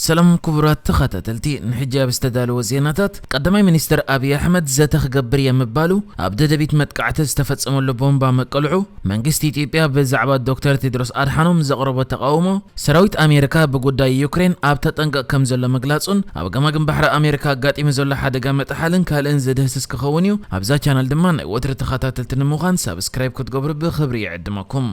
ሰላም ክቡራት ተኸታተልቲ፣ ንሕጂ ኣብ ዝተዳለወ ዜናታት፣ ቀዳማይ ሚኒስትር ኣብይ ኣሕመድ ዘተ ክገብር እየ ምባሉ፣ ኣብ ደደቢት መጥቃዕቲ ዝተፈጸመሉ ቦምባ ምቅልዑ፣ መንግስቲ ኢትዮጵያ ብዛዕባ ዶክተር ቴድሮስ ኣድሓኖም ዘቕረቦ ተቓውሞ፣ ሰራዊት ኣሜሪካ ብጉዳይ ዩክሬን ኣብ ተጠንቀቕ ከም ዘሎ ምግላጹን፣ ኣብ ገማግም ባሕሪ ኣሜሪካ ኣጋጢሙ ዘሎ ሓደጋ መጥሓልን ካልእን ዝድህስስ ክኸውን እዩ። ኣብዛ ቻነል ድማ ናይ ወትሪ ተኸታተልቲ ንምዃን ሳብስክራይብ ክትገብሩ ብኽብሪ ይዕድመኩም።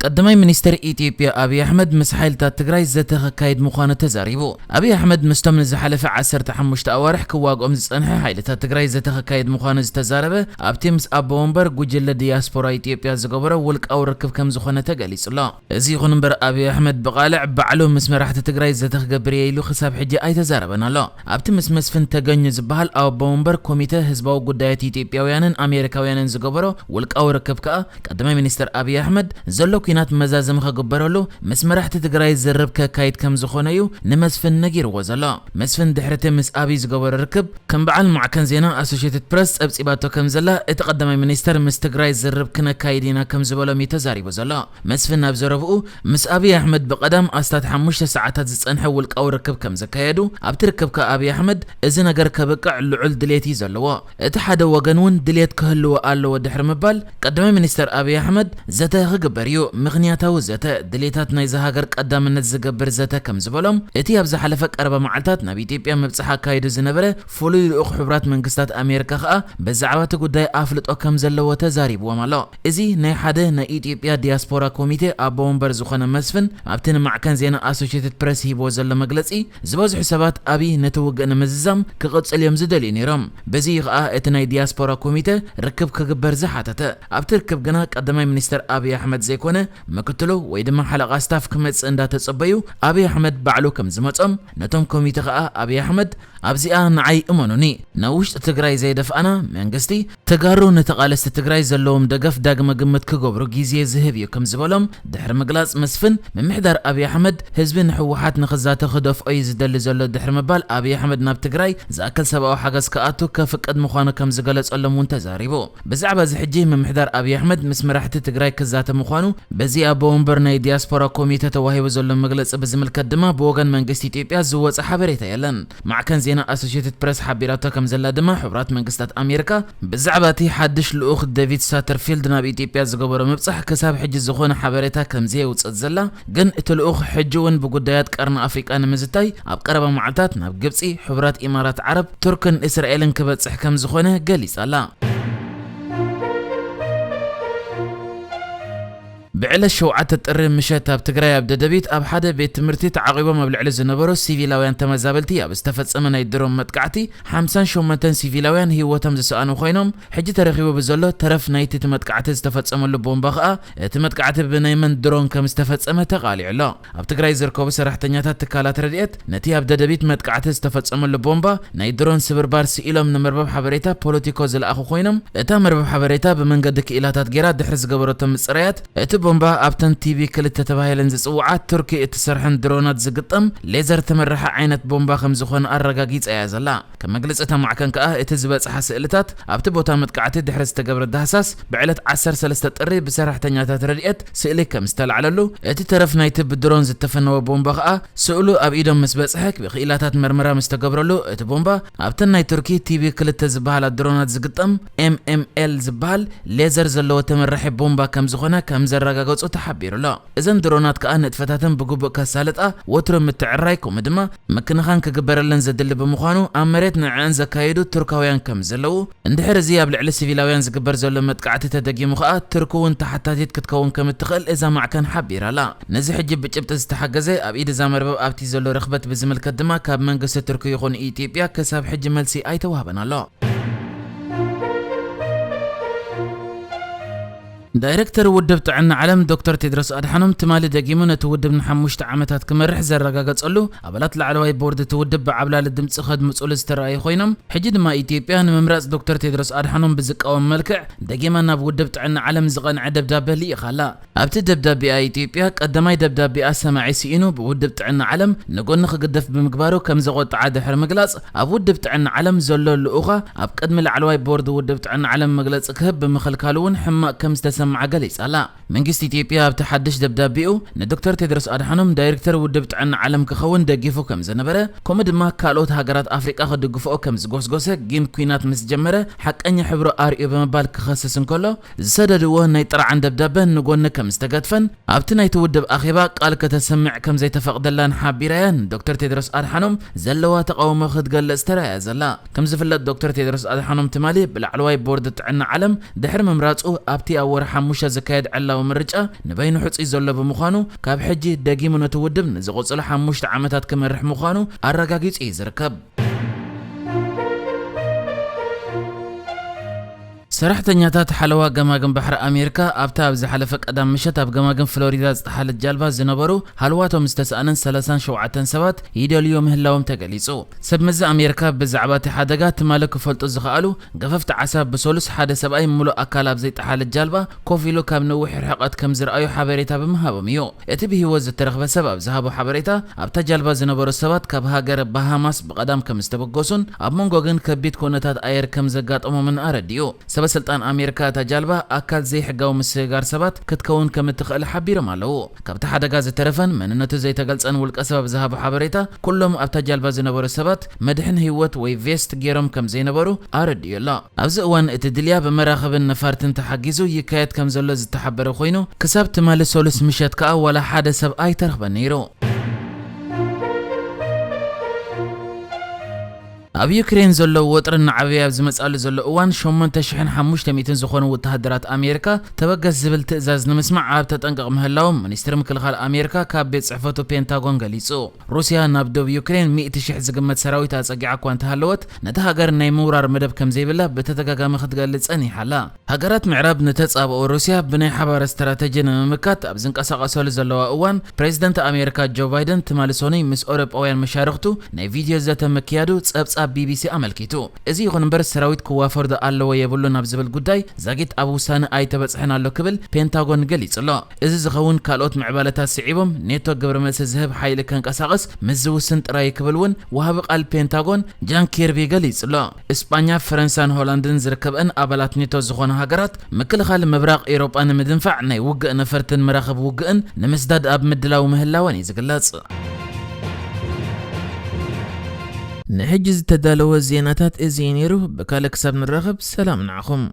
ቀዳማይ ሚኒስትር ኢትዮጵያ ኣብይ ኣሕመድ ምስ ሓይልታት ትግራይ ዘተ ከካይድ ምዃኑ ተዛሪቡ። ኣብይ ኣሕመድ ምስቶም ንዝሓለፈ ዓሰርተ ሓሙሽተ ኣዋርሕ ክዋግኦም ዝጸንሐ ሓይልታት ትግራይ ዘተ ከካይድ ምዃኑ ዝተዛረበ፣ ኣብቲ ምስ ኣቦ ወንበር ጉጅለ ዲያስፖራ ኢትዮጵያ ዝገበሮ ውልቃዊ ርክብ ከም ዝኾነ ተገሊጹ ኣሎ። እዚ ይኹን እምበር ኣብይ ኣሕመድ ብቓልዕ ባዕሉ ምስ መራሕቲ ትግራይ ዘተ ክገብር እየ ኢሉ ክሳብ ሕጂ ኣይተዛረበን ኣሎ። ኣብቲ ምስ መስፍን ተገኙ ዝበሃል ኣቦ ወንበር ኮሚተ ህዝባዊ ጉዳያት ኢትዮጵያውያንን ኣሜሪካውያንን ዝገበሮ ውልቃዊ ርክብ ከኣ ቀዳማይ ሚኒስትር ኣብይ ኣሕመድ ዘሎ ኲናት መዛዘሚ ክግበረሉ ምስ መራሕቲ ትግራይ ዝርብ ከካይድ ከም ዝኾነ እዩ ንመስፍን ነጊርዎ ዘሎ። መስፍን ድሕሪ እቲ ምስ ኣብይ ዝገበሮ ርክብ ከም በዓል ማዕከን ዜና ኣሶሼትድ ፕረስ ጸብጺባቶ ከም ዘላ እቲ ቀዳማይ ሚኒስተር ምስ ትግራይ ዝርብ ክነካይድ ኢና ከም ዝበሎም እዩ ተዛሪቡ ዘሎ። መስፍን ኣብ ዘረብኡ ምስ ኣብይ ኣሕመድ ብቐዳም ኣስታት ሓሙሽተ ሰዓታት ዝጸንሐ ውልቃዊ ርክብ ከም ዘካየዱ ኣብቲ ርክብ ከኣ ኣብይ ኣሕመድ እዚ ነገር ከብቅዕ ልዑል ድሌት እዩ ዘለዎ። እቲ ሓደ ወገን እውን ድሌት ክህልዎ ኣለዎ ድሕሪ ምባል ቀዳማይ ሚኒስተር ኣብይ ኣሕመድ ዘተ ክግበር እዩ። ምኽንያታዊ ዘተ፣ ድሌታት ናይዛ ሃገር ቀዳምነት ዝገብር ዘተ ከም ዝበሎም፣ እቲ ኣብ ዝሓለፈ ቀረባ መዓልታት ናብ ኢትዮጵያ ምብጻሕ ኣካይዱ ዝነበረ ፍሉይ ልኡኽ ሕቡራት መንግስታት ኣሜሪካ ከኣ ብዛዕባ እቲ ጉዳይ ኣፍልጦ ከም ዘለዎ ተዛሪብዎም ኣሎ። እዚ ናይ ሓደ ናይ ኢትዮጵያ ዲያስፖራ ኮሚቴ ኣቦ ወንበር ዝኾነ መስፍን ኣብቲ ንማዕከን ዜና ኣሶሼትድ ፕረስ ሂብዎ ዘሎ መግለጺ፣ ዝበዝሑ ሰባት ኣብይ ነቲ ውግእ ንምዝዛም ክቕጽል እዮም ዝደልዩ ነይሮም። በዚ እዩ ከኣ እቲ ናይ ዲያስፖራ ኮሚተ ርክብ ክግበር ዝሓተተ። ኣብቲ ርክብ ግና ቀዳማይ ሚኒስተር ኣብይ ኣሕመድ ዘይኮነ ምክትሉ ወይ ድማ ሓለቓ ስታፍ ክመጽእ እንዳተጸበዩ ኣብይ ኣሕመድ ባዕሉ ከም ዝመጾም፣ ነቶም ኮሚተ ከኣ ኣብይ ኣሕመድ ኣብዚኣ ንዓይ እመኑኒ፣ ናብ ውሽጢ ትግራይ ዘየደፍኣና መንግስቲ፣ ተጋሩ ንተቓለስቲ ትግራይ ዘለዎም ደገፍ ዳግመ ግምት ክገብሩ ግዜ ዝህብ እዩ ከም ዝበሎም ድሕሪ ምግላጽ መስፍን፣ ምምሕዳር ኣብይ ኣሕመድ ህዝቢ ንህወሓት ንኽዛተ ክደፍኦ እዩ ዝደሊ ዘሎ ድሕሪ ምባል ኣብይ ኣሕመድ ናብ ትግራይ ዝኣክል ሰብኣዊ ሓገዝ ክኣቱ ከፍቅድ ምዃኑ ከም ዝገለጸሎም እውን ተዛሪቡ። ብዛዕባ እዚ ሕጂ ምምሕዳር ኣብይ ኣሕመድ ምስ መራሕቲ ትግራይ ክዛተ ምዃኑ በዚ ኣቦ ወንበር ናይ ዲያስፖራ ኮሚተ ተዋሂቡ ዘሎ መግለጺ ብዝምልከት ድማ ብወገን መንግስቲ ኢትዮጵያ ዝወጸ ሓበሬታ የለን። ማዕከን ዜና ኣሶሼትድ ፕረስ ሓቢራቶ ከም ዘላ ድማ ሕቡራት መንግስታት ኣሜሪካ ብዛዕባ እቲ ሓድሽ ልኡኽ ዴቪድ ሳተርፊልድ ናብ ኢትዮጵያ ዝገበሮ ምብጻሕ ክሳብ ሕጂ ዝኾነ ሓበሬታ ከም ዘየውጽእት ዘላ፣ ግን እቲ ልኡኽ ሕጂ እውን ብጉዳያት ቀርኒ ኣፍሪቃ ንምዝታይ ኣብ ቀረባ መዓልታት ናብ ግብጺ፣ ሕቡራት ኢማራት ዓረብ፣ ቱርክን እስራኤልን ክበጽሕ ከም ዝኾነ ገሊጻ ኣላ። ብዕለት ሸውዓተ ጥሪ ምሸት ኣብ ትግራይ ኣብ ደደቢት ኣብ ሓደ ቤት ትምህርቲ ተዓቒቦም ኣብ ልዕሊ ዝነበሩ ሲቪላውያን ተመዛበልቲ ኣብ ዝተፈጸመ ናይ ድሮን መጥቃዕቲ ሓምሳን ሸሞንተን ሲቪላውያን ህይወቶም ዝሰኣኑ ኮይኖም፣ ሕጂ ተረኺቡ ብዘሎ ተረፍ ናይቲ እቲ መጥቃዕቲ ዝተፈጸመሉ ቦምባ ከኣ እቲ መጥቃዕቲ ብናይ መን ድሮን ከም ዝተፈጸመ ተቓሊዑ ኣሎ። ኣብ ትግራይ ዝርከቡ ሰራሕተኛታት ትካላት ረድኤት ነቲ ኣብ ደደቢት መጥቃዕቲ ዝተፈጸመሉ ቦምባ ናይ ድሮን ስብርባር ስኢሎም ንመርበብ ሓበሬታ ፖለቲኮ ዝለኣኹ ኮይኖም፣ እታ መርበብ ሓበሬታ ብመንገዲ ክኢላታት ጌራ ድሕሪ ዝገበረቶ ምጽራያት፣ እቲ ቦምባ ኣብተን ቲ ቢ ክልተ ተባሂለን ዝጽውዓ ቱርኪ እትሰርሐን ድሮናት ዝግጠም ሌዘር ትመርሐ ዓይነት ቦምባ ከም ዝኾነ ኣረጋጊጻ እያ ዘላ። ከም መግለጺ እታ ማዕከን ከኣ፣ እቲ ዝበጽሓ ስእልታት ኣብቲ ቦታ መጥቃዕቲ ድሕሪ ዝተገብረ ዳህሳስ፣ ብዕለት ዓሰርተ ሰለስተ ጥሪ ብሰራሕተኛታት ረድኤት ስእሊ ከም ዝተላዕለሉ፣ እቲ ተረፍ ናይቲ ብድሮን ዝተፈነወ ቦምባ ከኣ፣ ስእሉ ኣብ ኢዶም ምስ በጽሐ፣ ብክኢላታት መርመራ ምስ ተገብረሉ፣ እቲ ቦምባ ኣብተን ናይ ቱርኪ ቲ ቢ ክልተ ዝበሃላ ድሮናት ዝግጠም ኤም ኤም ኤል ዝበሃል ሌዘር ዘለዎ ተመራሒ ቦምባ ከም ዝኾነ ከም ዘረጋገጹ ተሓቢሩ ኣሎ። እዘን ድሮናት ከኣ ንጥፈታተን ብግቡእ ከሳልጣ ወትሩ ምትዕርራይ ከምኡ ድማ ምክንኻን ክግበረለን ዘድሊ ብምዃኑ፣ ኣብ መሬት ንዕአን ዘካየዱ ቱርካውያን ከም ዘለዉ፣ እንድሕር እዚ ኣብ ልዕሊ ሲቪላውያን ዝግበር ዘሎ መጥቃዕቲ ተደጊሙ ከኣ፣ ቱርኪ እውን ተሓታቲት ክትከውን ከም እትኽእል እዛ ማዕከን ሓቢራ ኣላ። ነዚ ሕጂ ብጭብጢ ዝተሓገዘ ኣብ ኢድ እዛ መርበብ ኣብቲ ዘሎ ርኽበት ብዝምልከት ድማ ካብ መንግስቲ ቱርኪ ይኹን ኢትዮጵያ ክሳብ ሕጂ መልሲ ኣይተዋህበን ኣሎ። ዳይረክተር ውድብ ጥዕና ዓለም ዶክተር ቴድሮስ ኣድሓኖም ትማሊ ደጊሙ ነቲ ውድብ ንሓሙሽተ ዓመታት ክመርሕ ዘረጋገጸሉ ኣባላት ላዕለዋይ ቦርድ እቲ ውድብ ብዓብላሊ ድምጺ ከድምጹሉ ዝተረኣዩ ኮይኖም፣ ሕጂ ድማ ኢትዮጵያ ንምምራጽ ዶክተር ቴድሮስ ኣድሓኖም ብዝቃወም መልክዕ ደጊማ ናብ ውድብ ጥዕና ዓለም ዝቐንዐ ደብዳበ ልኢኻ ኣላ። ኣብቲ ደብዳቤኣ ኢትዮጵያ ቀዳማይ ደብዳቤኣ ሰማዒ ስኢኑ ብውድብ ጥዕና ዓለም ንጎኒ ክግደፍ ብምግባሩ ከም ዘቖጥዓ ድሕሪ ምግላጽ፣ ኣብ ውድብ ጥዕና ዓለም ዘሎ ልኡኻ ኣብ ቅድሚ ላዕለዋይ ቦርድ ውድብ ጥዕና ዓለም መግለጺ ክህብ ብምኽልካሉ እውን ሕማቕ ከም ዝተሰምዓ ጀምዓ ገሊጻ ኣላ። መንግስቲ ኢትዮጵያ ኣብቲ ሓድሽ ደብዳቤኡ ንዶክተር ቴድሮስ ኣድሓኖም ዳይሬክተር ውድብ ጥዕና ዓለም ክኸውን ደጊፉ ከም ዝነበረ፣ ከምኡ ድማ ካልኦት ሃገራት ኣፍሪቃ ክድግፍኦ ከም ዝጎስጎሰ፣ ግን ኲናት ምስ ጀመረ ሓቀኛ ሕብሩ ኣርእዮ ብምባል ክኸስስ እንከሎ፣ ዝሰደድዎ ናይ ጥርዓን ደብዳበ ንጎኒ ከም ዝተገድፈን ኣብቲ ናይቲ ውድብ ኣኼባ ቃል ከተስምዕ ከም ዘይተፈቕደላን ሓቢራያ ንዶክተር ቴድሮስ ኣድሓኖም ዘለዋ ተቓውሞ ክትገልጽ ተራእያ ዘላ። ከም ዝፍለጥ ዶክተር ቴድሮስ ኣድሓኖም ትማሊ ብላዕለዋይ ቦርድ ጥዕና ዓለም ድሕሪ ምምራጹ ኣብቲ ኣብ ወርሒ ሓሙሽተ ዝካየድ ዕላዊ ምርጫ ንበይኑ ሕጹይ ዘሎ ብምዃኑ ካብ ሕጂ ደጊሙ ነቲ ውድብ ንዝቕጽሉ ሓሙሽተ ዓመታት ክመርሕ ምዃኑ ኣረጋጊጹ እዩ ዝርከብ። ሰራሕተኛታት ሓለዋ ገማግም ባሕሪ ኣሜሪካ ኣብታ ኣብ ዝሓለፈ ቀዳም ምሸት ኣብ ገማግም ፍሎሪዳ ዝጠሓለት ጃልባ ዝነበሩ ሃልዋቶም ዝተሳእነን ሰላሳን ሸውዓተን ሰባት ይደልዩ ምህላዎም ተገሊጹ። ሰብ መዚ ኣሜሪካ ብዛዕባ እቲ ሓደጋ ትማሊ ክፈልጡ ዝኸኣሉ ገፈፍቲ ዓሳ ብሰሉስ ሓደ ሰብኣይ ምሉእ ኣካል ኣብ ዘይጠሓለት ጃልባ ኮፍ ኢሉ ካብ ነዊሕ ርሕቀት ከም ዝረኣዩ ሓበሬታ ብምሃቦም እዩ። እቲ ብህይወት ዝተረኽበ ሰብ ኣብ ዝሃቦ ሓበሬታ ኣብታ ጃልባ ዝነበሩ ሰባት ካብ ሃገር ባሃማስ ብቐዳም ከም ዝተበገሱን ኣብ መንጎ ግን ከቢድ ኩነታት ኣየር ከም ዘጋጠሞምን ኣረዲኡ። ሰበ ስልጣን ኣሜሪካ እታ ጃልባ ኣካል ዘይሕጋዊ ምስግጋር ሰባት ክትከውን ከም እትኽእል ሓቢሮም ኣለዉ። ካብቲ ሓደጋ ዝተረፈን መንነቱ ዘይተገልጸን ውልቀ ሰብ ኣብ ዝሃቦ ሓበሬታ ኩሎም ኣብታ ጃልባ ዝነበሩ ሰባት መድሕን ህይወት ወይ ቬስት ገይሮም ከም ዘይነበሩ ኣረዲኡ ኣሎ። ኣብዚ እዋን እቲ ድልያ ብመራኽብን ነፋርትን ተሓጊዙ ይካየድ ከም ዘሎ ዝተሓበረ ኮይኑ፣ ክሳብ ትማሊ ሰሉስ ምሸት ከኣ ዋላ ሓደ ሰብ ኣይተረኽበን ነይሩ። ኣብ ዩክሬን ዘሎ ወጥሪ እናዓበየ ኣብ ዝመጽኣሉ ዘሎ እዋን፣ ሸሞንተ ሽሕን ሓሙሽተ ሚእትን ዝኾኑ ወተሃደራት ኣሜሪካ ተበገስ ዝብል ትእዛዝ ንምስማዕ ኣብ ተጠንቀቕ ምህላዎም ሚኒስትሪ ምክልኻል ኣሜሪካ ካብ ቤት ጽሕፈቱ ፔንታጎን ገሊጹ። ሩስያ ናብ ዶብ ዩክሬን ሚእቲ ሽሕ ዝግመት ሰራዊት ኣጸጊዓ እኳ እንተሃለወት፣ ነቲ ሃገር ናይ ምውራር መደብ ከም ዘይብላ ብተደጋጋሚ ክትገልጽ ጸኒሓ ኣላ። ሃገራት ምዕራብ ንተጻብኦ ሩስያ ብናይ ሓባር ስትራተጂ ንምምካት ኣብ ዝንቀሳቐሰሉ ዘለዋ እዋን፣ ፕሬዚደንት ኣሜሪካ ጆ ባይደን ትማሊ ሰኑይ ምስ ኤውሮጳውያን መሻርኽቱ ናይ ቪድዮ ዘተ ምክያዱ ጸብጻብ ቢቢሲ ኣመልኪቱ። እዚ ይኹን እምበር፣ ሰራዊት ክዋፈር ዶ ኣለዎ የብሉን ኣብ ዝብል ጉዳይ ዛጊት ኣብ ውሳነ ኣይተበጽሐን ኣሎ ክብል ፔንታጎን ገሊጹ ኣሎ። እዚ ዝኸውን ካልኦት ምዕባለታት ስዒቦም ኔቶ ግብረ መልሲ ዝህብ ሓይሊ ከንቀሳቕስ ምስ ዝውስን ጥራይ ክብል እውን ወሃቢ ቃል ፔንታጎን ጃን ኪርቢ ገሊጹ ኣሎ። እስጳኛ፣ ፈረንሳን ሆላንድን ዝርከበን ኣባላት ኔቶ ዝኾና ሃገራት ምክልኻል ምብራቕ ኤውሮጳ ንምድንፋዕ ናይ ውግእ ነፈርትን መራኽብ ውግእን ንምስዳድ ኣብ ምድላው ምህላወን እዩ ዝግለጽ። ንሕጂ ዝተዳለወ ዜናታት እዚ እዩ ነይሩ። ብካልእ ክሳብ ንራኸብ ሰላም ንዓኹም።